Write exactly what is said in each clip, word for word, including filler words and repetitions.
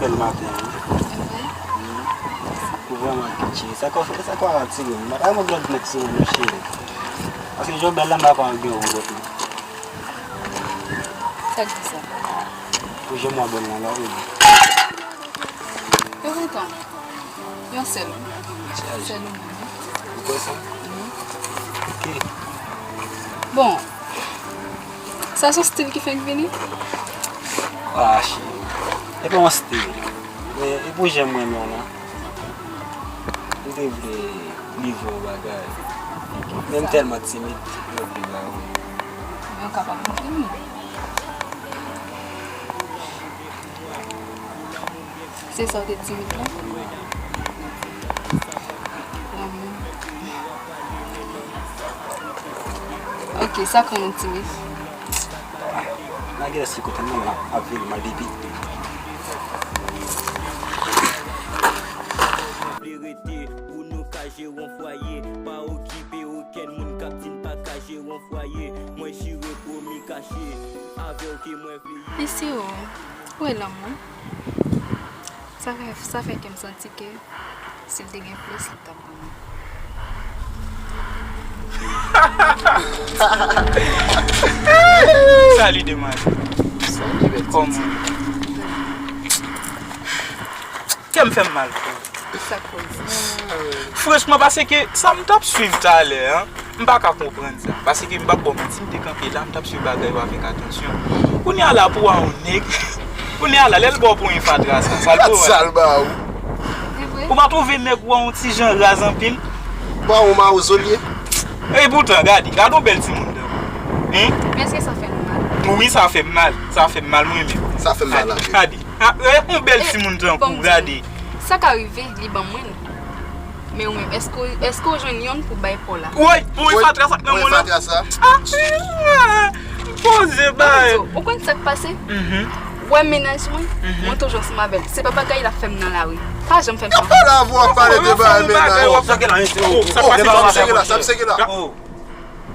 Bèl maten, wi. Ou vrèman kitchen. Sa kò, sa kò atire m. Ay, mwen blòd nèg sou mwen, cheri. Paske jan w bèl la, m pa kwè gen yon kote. Sa k di sa? Pou jan mwen bèl la, la, wi. Yo kontan. Yon sèl. Sèl ou menm. Ou kwè sa? Ok. Bon, sa se yon stil ki fèk vini? Ah, cheri. E pa yon stil. Men e pou jan mwen menm la. M te vle livre yon bagay. Men m tèlman timid, mwen vle ba ou. Men ou kapab montre m li. Se sa w te timid la? Lanmou. Ok, sa k rann ou timid? Nage resi kote mwen la ap vini, my baby. Vle rete pou nou ka jere yon fwaye. Pa okipe okenn moun k ap di n pa ka jere yon fwaye. Mwen jire pwomi kache avè w ke mwen vle ye. Isi o, ou wè lanmou? Sa fè, sa fè ke m santi ke si l te gen plis, li t ap ban mwen. Salut, demwazèl. Salut, bèl titi. Kòman? Kè m fè m mal. Sa k koz? Franchman, paske sa m t ap swiv talè a, m pa ka konprann sa. Paske m p ap ba w manti, m te kanpe la, m t ap swiv bagay yo avèk atansyon. Kounye a la pou w a yon nèg. Kounye a la, lè l ba w pou yon fatra sa, sa l pou w a? Sa l ba ou? Ou pa twouve nèg ou a yon ti jan raz anpil? Ba ou mawzolye? E poutan, gade, gade yon bèl timoun dan. Hein? Men èske sa fè nou mal? Wi, sa fè m mal. Sa fè m mal, mwen menm. Sa fè m mal, gade, gade. Ah, eh, yon bèl timoun tankou w, gade. Sa ka rive, li ban mwen l. Men ou menm, èske, èske w jwenn yonn pou bay pa w la? Woy, pou yon fatra sa k nan men w la. Ah, poze bay. Ou konn sa k pase? Ou wè mennaj mwen, mwen toujou ansanm avè l. Se pa bagay l ap fè m nan lari. Pa janm fè m sa. Pale avè w, pale de bagay mennaj. Sa k la, sa k pase? Sa m sere la, sa m sere la.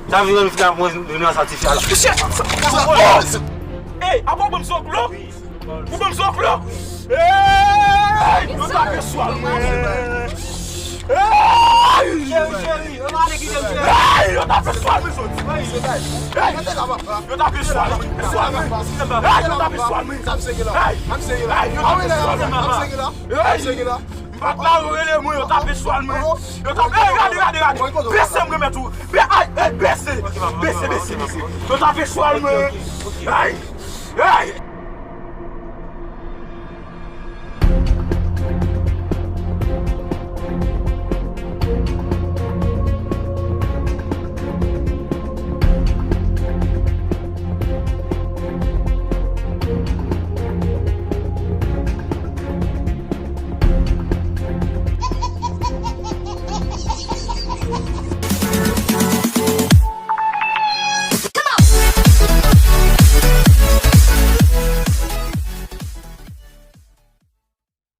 Sa vin nan sa ti fi a la. Shit! Sa, oh! Ey, apa w ban m zoklo? Ou ban m zoklo? Ey! Yo tape swa mwen! Ey! Ey! Yo tape swa mwen, soti! Ey! Yo tape swa mwen! Swa mwen! Ey! Yo tape swa mwen! Ey! Ey! Yo tape swa mwen, papa! Ey! M pa t la, yo rele mwen, yo tape swa mwen. Yo tape, ey, gade, gade, gade. Bese, m remèt ou. Be-, ay, ey, bese. Bese, bese, bese. Yo tape swa mwen. Ay, ay.